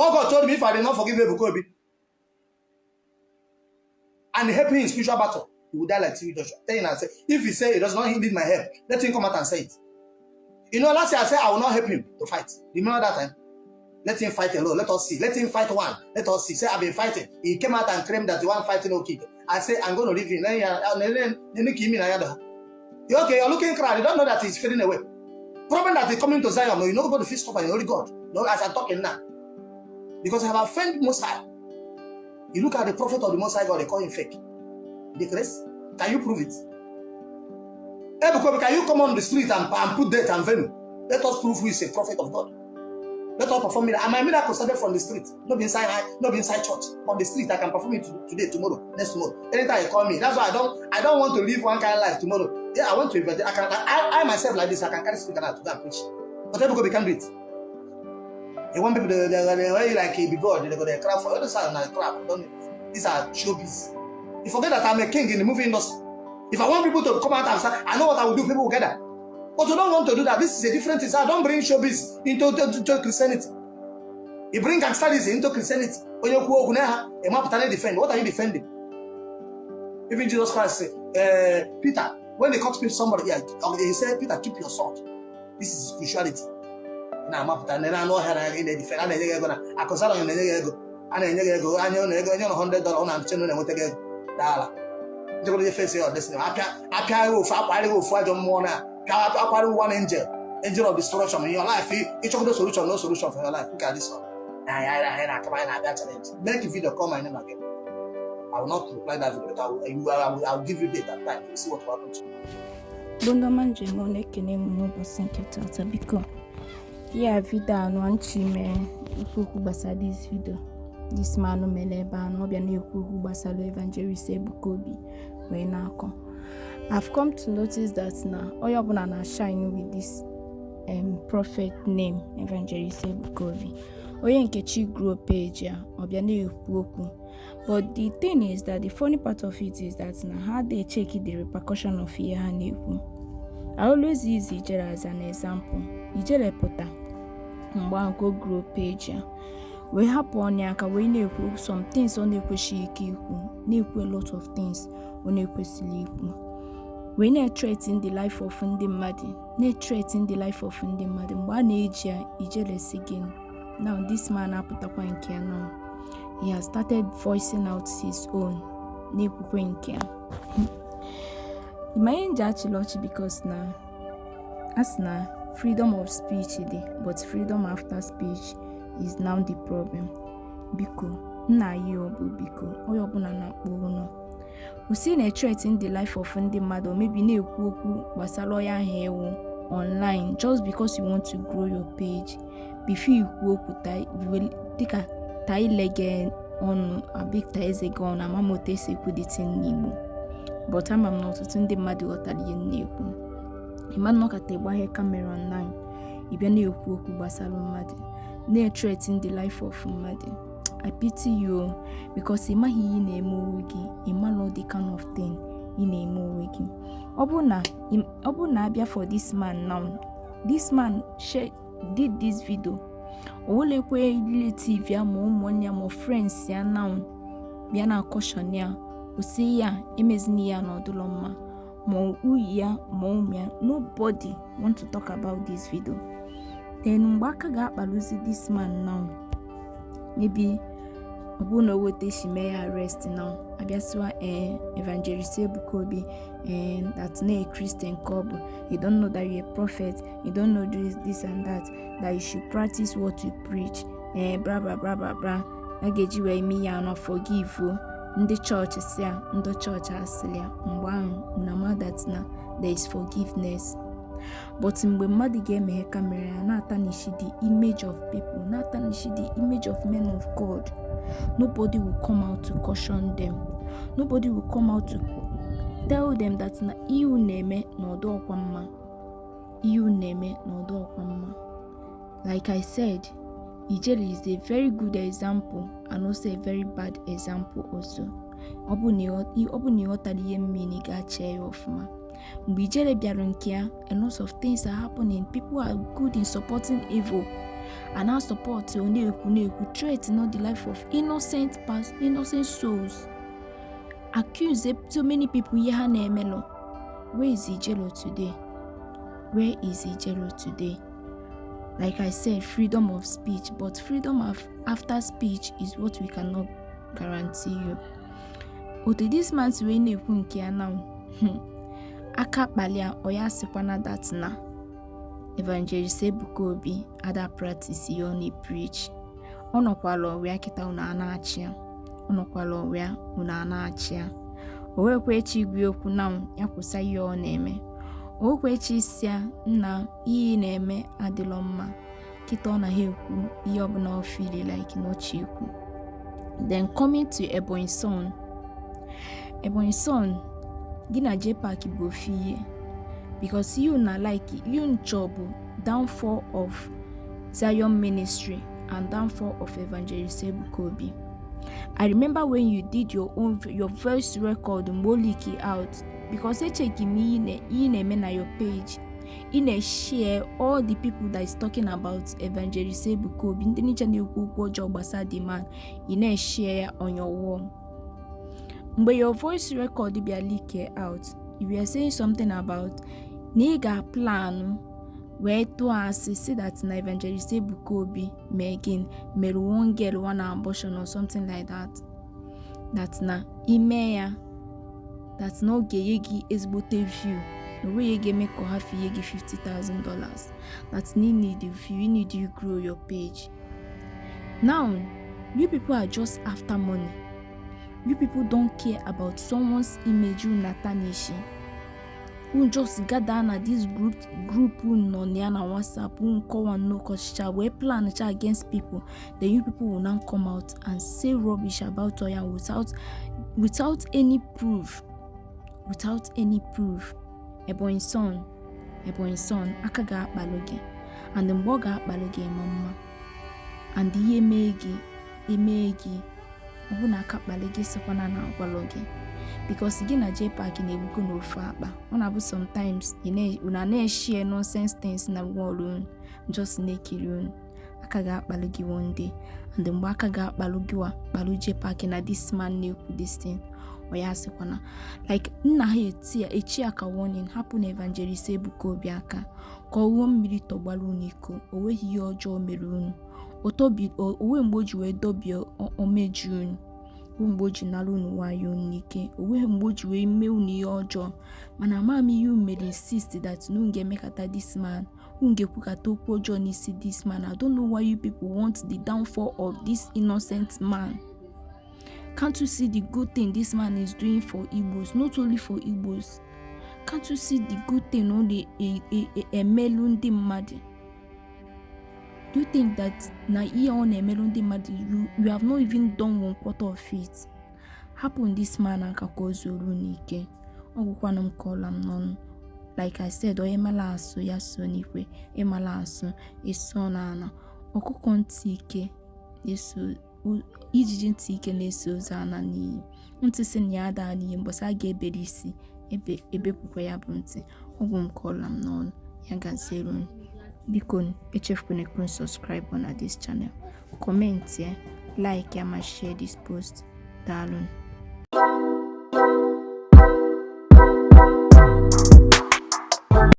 What God told me, if I did not forgive Ebuka Obi and help him in spiritual battle, he will die like TB Joshua. Tell him and say, if he say he does not need my help, let him come out and say it. Last year I said I will not help him to fight. Remember that time? Let him fight alone. Let us see. Let him fight one. Let us see. Say, "I've been fighting." He came out and claimed that the one fighting okay. I say, "I'm going to leave him." Okay, you're looking crowd. You don't know that he's fading away. Problem that is coming to Zion, no, you know, go to fist stop and only God. No, as I'm talking now. Because I have offended Most High. You look at the prophet of the Most High God, they call him fake. The grace? Can you prove it? Ebuka, can you come on the street and put date and venue? Let us prove who is a prophet of God. Let us perform miracle. And my miracle started from the street. Not be inside, not be inside church. On the street, I can perform it today, tomorrow, next tomorrow. Anytime you call me. That's why I don't want to live one kind of life tomorrow. Yeah, I want to evangelize. I myself like this, I can carry speaker now to go and preach. But Ebuka can do it. You want people to they like be God, they go they crap for other side and crap. Don't these are showbiz. You forget that I'm a king in the movie industry. If I want people to come out and say, I know what I will do, people will gather. But you don't want to do that. This is a different thing. I don't bring showbiz into Christianity. You bring gangsterism into Christianity. Onye kwuo okwu na ha, ịmapụta na defend. What are you defending? Even Jesus Christ said, Peter, when they caught somebody, yeah, he said, "Peter, keep your sword." This is spirituality. Na-amapụta na anụ ọhịa na ị na-edefend, a na-enye gị ego na akụzara na-enye gị ego, a na-enye gị ego anya na ego enye na $100 ọ na-achị na na-enweta gị ego daala njekwara je face your destiny. Apịa apịa gị ofu akwarị gị ofu ajọ mmụọ na pịa akwarị one angel, angel of destruction in your life. Ịchọgodo solution, no solution for your life. Look at this one. Anyị na-akaba anyị na-abịa challenge. Make a video, call my name again. I will not reply that video, but I will give you date and time. You see what will happen to you. Bụ ndị ọma njem ọ na-ekene m n'ụbọchị nke tata. Biko, ya video anụ nchi mee ikwu okwu gbasara this video this man mere ebe anụ ọ bịa na-ekwu okwu gbasara Evangelist Ebuka Obi wee na-akọ. I've come to notice that na onye ọbụla na shine with this prophet name Evangelist Ebuka Obi. Onye nke chi grow page ya, ọ bịa na-ekwu okwu. But the thing is that the funny part of it is that na ha dey check the repercussion of ihe ha na-ekwu. I always use Ijele as an example. Ijele pụta mgbe ahụ ka o grow page ya wee hapụ ọnụ ya aka wee na-ekwu some things ọ na-ekwesịghị ike ikwu, na-ekwu a lot of things ọ na-ekwesịghị ikwu, wee na-threaten the life of ndị mmadụ, na-threaten the life of ndị mmadụ mgbe a na-eji ya. Ijele si gịnị? Now this man apụtakwa nke ya. Now he has started voicing out his own, na-ekwukwe nke ya. Ma ihe nji achịla ọchị because na a sị na freedom of speech dị, but freedom after speech is now the problem. Biko, nna ya ọ bụ biko, onye ọbụla na-akpọ ụlọ kwụsị na-threaten the life of ndị mmadụ, or maybe na-ekwu okwu gbasara onye ahụ ewu online just because you want to grow your page. Before ikwu okwu, dịka taa ile gị ọnụ abi taa eze gị ọnụ. Ama m otu esi ekwu the thing n'Igbo, but ama m na ọtụtụ ndị mmadụ ghọtara ihe m na-ekwu. Ịma nnọkọta ịgbaghe camera online, ị bịa na-ekwu okwu gbasara mmadụ, na-threaten the life of mmadụ. I pity you o, because ị maghị ihe ị na-eme onwe gị. Ị marọ the kind of thing ị na-eme onwe gị. Ọ bụrụ na abịa for this man now, this man share did this video, o welekwe relative ya ma ụmụnne ya ma friends ya now bịa na caution ya, kwụsị ya, emezina ya na ọdụlọ mma, ma nwunye ya ma ụmụ ya. Nobody want to talk about this video. Then mgbe aka ga-akpaluzi this man now, maybe ọ bụrụ na o weta esi mee ya arrest now, abịasịwa ee Evangelist Ebuka Obi, ee that na a Christian ka ọ bụ, you don't know that you're a prophet, you don't know this, this and that, that you should practice what you preach, ee blah blah blah blah blah. A ga-eji wee mee ya anọ forgive o. Ndị chọọchị si ya, ndị chọọchị asịrị ya. Mgbe ahụ una ma that na there is forgiveness. But mgbe mmadụ ga-emeghe camera ya na-atarnish the image of people, na-atarnish the image of men of God, nobody will come out to caution them. Nobody will come out to tell them that na ihe unu na-eme na ọdụ ọkwa mma, ihe unu na-eme na ọdụ ọkwa mma. Like I said, Ijele is a very good example and also a very bad example also. Ọ bụ na ị ghọtara ihe mmiri ga-achee ya ọfụma. Mgbe Ijele bịara nke ya, a lot of things are happening. People are good in supporting evil. A na-support ọ na-ekwu na-ekwu, threaten the life of innocent past innocent souls, accuse so many people ihe ha na-emelụ. Where is Ijele today? Where is Ijele today? Like I said, freedom of speech, but freedom of after speech is what we cannot guarantee you. Otu this man si wee na-ekwu nke ya now, aka kpalia ọ ya sịkwana that na Evangelist Ebuka Obi ada practice ihe ọ na-preach. Ọ nọkwala onwe ya kịta, unu a na-achị ya. Ọ nọkwala onwe ya, unu a na-achị ya. O nwekwa echi igwe okwu na ya kwụsa ihe ọ na-eme. O nwekwa echi isi ya nna ihe ị na-eme adịlọ mma. Kịta ọ naghị ekwu ihe ọbụla ọ feel like na ọchị ikwu. Then coming to Ebonyi Son, Ebonyi Son, gị na JPAC bụ ofu ihe, because you na like you nchọ bụ downfall of Zion Ministry and downfall of Evangelist Ebuka Obi. I remember when you did your own, your voice record, mgbe o leak out, because echeki m ihe ị na-eme na your page. Ị na-share all the people that is talking about Evangelist Ebuka Obi, ndị niche na-ekwu okwu ọjọọ gbasara the man, ị na-share ya on your wall. Mgbe your voice record bịa leak out, you were saying something about na ị ga-plan wee tụọ asị si that na Evangelist Ebuka Obi mee gịnị, mere one girl one abortion or something like that, that na ime ya, that na ọ ga-enye gị ezigbote view, na onweghị ihe ga-eme ka ọ hafụ inye gị $50,000, that na you need the view, you need to grow your page. Now you people are just after money. You people don't care about someone's image. Unu tarnish, unu just gather na this group unu nọ na ya na WhatsApp, unu kọwa nnọkọchicha wee plan cha against people. Then you people will now come out and say rubbish about oya without any proof, without any proof. Ebonyi Son, Ebonyi Son, aka ga-akpalụ gị, and mgbe ọ ga-akpalụ gị ịma mma, and ihe mee gị emee gị, ọ bụ na aka kpalị gị, sịkwana na agwalụ gị, because gị na JPAC na-egbukọ n'ofu akpa. Ọ na-abụ sometimes unu na-eshare nonsense things na wall unu, just na-ekiri unu. Aka ga-akpalụ gị one day, and mgbe aka ga-akpalụ gị wa kpalụ JPAC na this man na-ekwu this thing, ọ ya sịkwana like nna ha eti ya echi ya ka warning. Hapụ na Evangelist Ebuka Obi aka ka ọ ghụọ mmiri tọgbara unu iko. O nweghị ihe ọjọọ mere unu. Onwe mgbe o ji wee dobie omeji unu, onwe mgbe o ji nara unu nwayọ unu n'ike, onweghị mgbe o ji wee mee unu ihe ọjọọ. Mana ama m ihe unu mere insist that na unu ga-emekata this man, unu ga-ekwukata okwu ọjọọ n'isi this man. I don't know why you people want the downfall of this innocent man. Can't you see the good thing this man is doing for Igbos? Not only for Igbos. Can't you see the good thing ọ na-emelu ndị mmadụ? Do you think that na ihe ọ na-emelu ndị mmadụ, you have not even done one quarter of it? Hapụ this man aka ka o zuoru n'ike. Ọ gwụkwanụ m ka ọla m n'ọnụ. Like I said, onye mara asụ ya so n'ikwe, ịmara asụ ịsọ n'ala. Ọkụkọ ntị ike na-eso ijiji ntị ike na-eso ozu ana n'iyi. Ntị si na ya adaa n'iyi, mbọsị a ga-ebere isi ebe ebepụkwa ya bụ ntị. Ọgwụ m ka ọla m n'ọnụ. Ya gaziere unu. Biko, echefukwana ekwe subscribe na this channel, comment ya, like ya, ma share this post. Daalụ.